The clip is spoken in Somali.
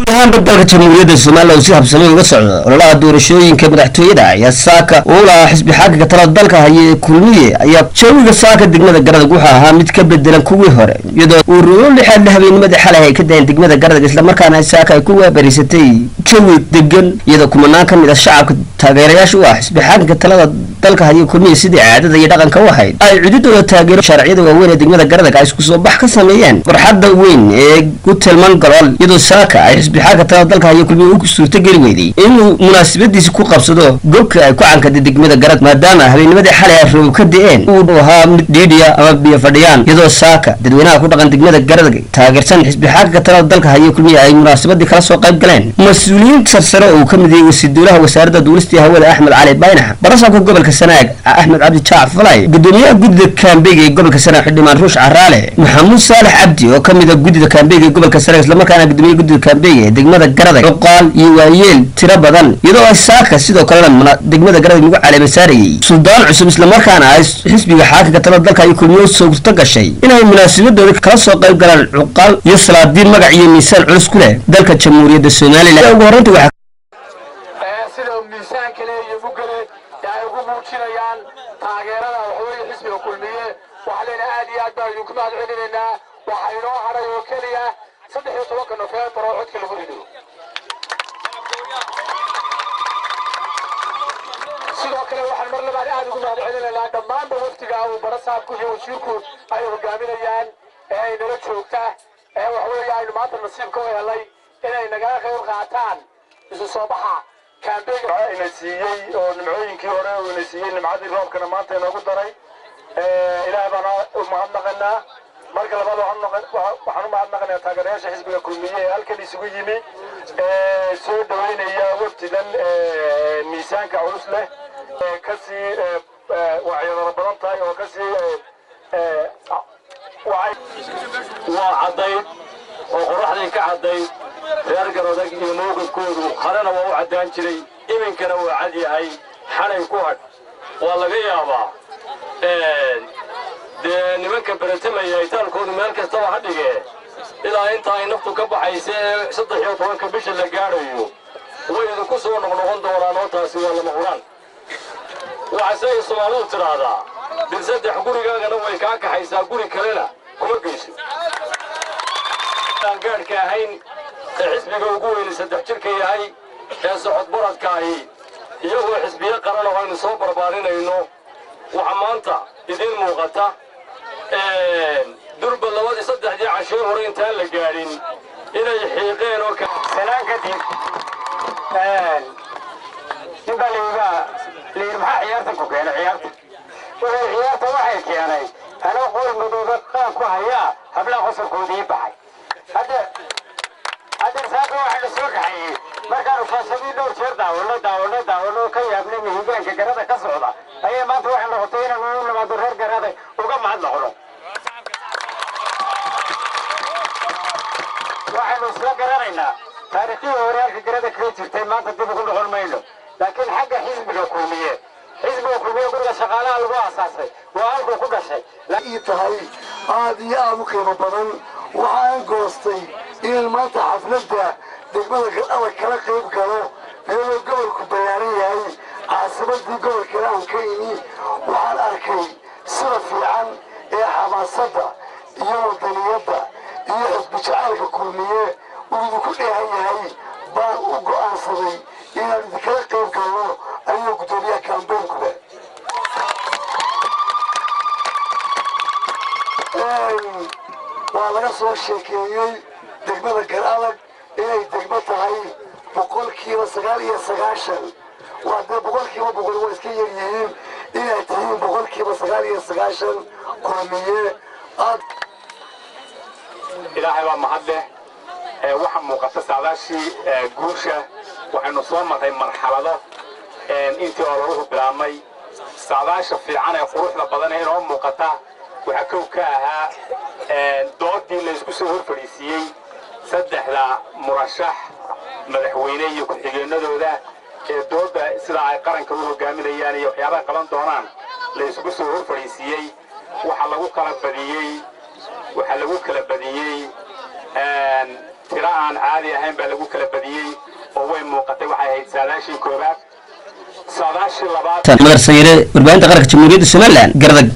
Ahaanba dalka Jamhuuriyadda Somaliland uu si habsamay uga socdo ololaha doorashooyinka madaxtooyada ayaa saaka uu lahaa xisbi xaakinka talada dalka haya ee Kulmiye ayaa jawiga saaka degmada Garadag wuxuu ahaa mid ka bedelan kuwii hore, iyadoo uu ruulo lixaad habeennimadii xalay ay ka dayeen degmada Garadag, islamarkaana ay saaka ay ku waabarisatay jawi degan, iyadoo kumanaan ka mid ah shacabka taageerayaasha u ah xisbi xaakinka talada dalka haya Kulmiye sidii caadada iyo dhaqanka u ahayd ay cududooda taageero shaarciyada waaweyn ee degmada Garadag ay isku soo bax ka sameeyeen barxadda weyn ee Gutelman Galool, iyadoo saaka ay xisbi xaakinka talada dalka haya Kulmiye u suurto geli weyday inuu munaasabadiisi ku qabsado gobka ay ku cankaday degmada Garad, maadaama habeennimadii xalay ay roobab ka da'een uu ahaa mid dhiidhiya ama biyo fadhiyaan, iyadoo saaka dadweynaha ku dhaqan degmada Garadag taageersan xisbi xaakinka talada dalka haya Kulmiye ay munaasabadii kala soo qayb galeen mas-uuliyiin sarsare oo uu ka mid yahay wasiir-dowlaha wasaaradda duulista iyo hawada Axmed Cali Baynax, barasaabka gobolka Sanaag Axmed Cabdi Jaac Falay, gudoomiyaha guddida kaambeyga ee gobolka Sanaag Xildhibaan Ruush Caraale, Maxamuud Saalax Cabdi oo ka mid ah guddida kaambeyga ee gobolka Sanaag islamarkaana gudoomiyaha guddida kaambeyga ee degmada Garadag, cuqaal iyo waayeel tiro badan, iyadoo ay saaka sidoo kalena degmada Garadag lagu caleema saarayay suldaan cusub, islamarkaana ay xisbiga xaakinka talada dalka iyo Kulmiye suurto gashay inay munaasabadooda kala soo qayb galaan cuqaal iyo salaadiin magac iyo miisaan culus ku leh dalka Jamhuuriyadda Somaliland. Ugu horreynta waxaa sida miisaanka le iyo mugale ee ay ugu muujinayaan taageerada waxaweeye xisbiga Kulmiye, waxaa leenahay aad iyo aad baan idinku mahad celinaynaa. Waxaa inoo hadhay oo keliya 13-ka Nofeembar oo codka lagu rido. Sidoo kale waxaan mar labaad aad ugu mahad celinaynaa dhammaanba wafdiga uu barasaabku iyo wasiirku ay hogaaminayaan ee ay nala joogta ee waxaweeye aynu maanta nasiibka u helay inay nagala qayb qaataan isu soo baxa kaambeyga. Ina siiyey oo nimcooyinkii hore uu ina siiyey nimcadii roobkana maanta inoogu daray, Ilaah baan u mahadnaqanaa. Marka labaad waxaan u mahadnaqanayaa taageerayaasha xisbiga Kulmiye ee halkan isugu yimi ee soo dhaweynaya wafdidan miisaanka culus leh ee kasii wacyadaro badan tahay oo kasii waa caddayd oo qoraxdii ka caddayd reer Garadag iyo mowqifkoodu horena waa u caddaan jiray, iminkana waa cad yahay. Xalay ku hadh waa laga yaabaa dee nimanka beratamaya itaalkoodu meel kastaba ha dhigee, ilaa inta ay naftu ka baxaysa ee 13-ka bisha la gaadhayo way idinku soo noqnoqon doonaan oo taasi waa lama huraan. Waxaase ay Soomaalidu tidhaahdaa bil saddex gurigaagana way kaa kaxaysaa, guri kalena kuma geyso. Aan gaadhka ahayn ee xisbiga ugu weyni 3 jirka yahay ee socod baradka ahi, iyagoo xisbiyo qaran oo aynu soo barbaarinayno, waxaa maanta idiin muuqata durba labadii saddexdii cashee hore intaan la gaadhin inay xiiqeen oo Salaan kadib, nin baa layibaa layidhi maxaa ciyaartan ku keenay? Ciyaarta wuxuu ciyaarta waxay keenay anoo qool madooba qaan ku hayaa hablaha qosolkoodii baxay. Hadda haddeer saaka waxaanu soo kaxeeyey markaanu shaashadii dhowr jeer daawano daawano daawano ka yaabnay mihigaanka Garada ka socda ayaa maanta waxay noqotay inaanu u nimaado reer Garada uga mahad noqno. Waxaynu isla garanaynaa taariikhdii hore halka Garada kaga jirtay, maanta dib ugu noqon mayno, laakiin xagga xisbiga Kulmiye, xisbiga Kulmiye guriga shaqaalaha lagu aasaasay waa halkuu ku dhashay. Ii tahay aad iyo aad u qiimo badan waxaan goostay inaan maanta xafladda degmada Garadag kala qayb galo, iyadoo gobolku ballaaran yahay, caasimadii gobolkana aan ka imi. Waxaan arkay sida fiican ee xamaasadda iyo wadaniyadda iyo xisbi jacaylka Kulmiye uu idinku dheehan yahay baan u go'aansaday inaan idinkala qayb galno ayuu guddoomiyaha kaambeynkuba. Waa laga soo sheekeeyey degmada Garadag inay degmo tahay 99%, waa dee 100% waa iska yar yihiin, inay tihiin 99% Kulmiye aad. Ilaahay baa mahad leh. Waxaa muuqata saadaashii guusha. Waxaynu soo marray marxalado intii ololuhu bilaabmay. Saadaasha fiican ee quruxda badan ee inoo muuqata waxaa kow ka ahaa doodii la isku soo hor fadhiisiiyey saddexda murashax madaxweyne iyo ku-xigeenadooda ee doodda sida ay qaranka u hogaaminayaan iyo waxyaabaha qaban doonaan la isugu soo hor fadhiisiiyey. Waxaa lagu kala badiyey, waxaa lagu kala badiyey Tiro aan caadi ahayn baa lagu kala badiyey oo way muuqatay. Waxay ahayd saadaashii koowaad, saadaashii labaad. Madar Sayre, warbaahinta qaranka Jamhuuriyadda Somaliland, Garadag.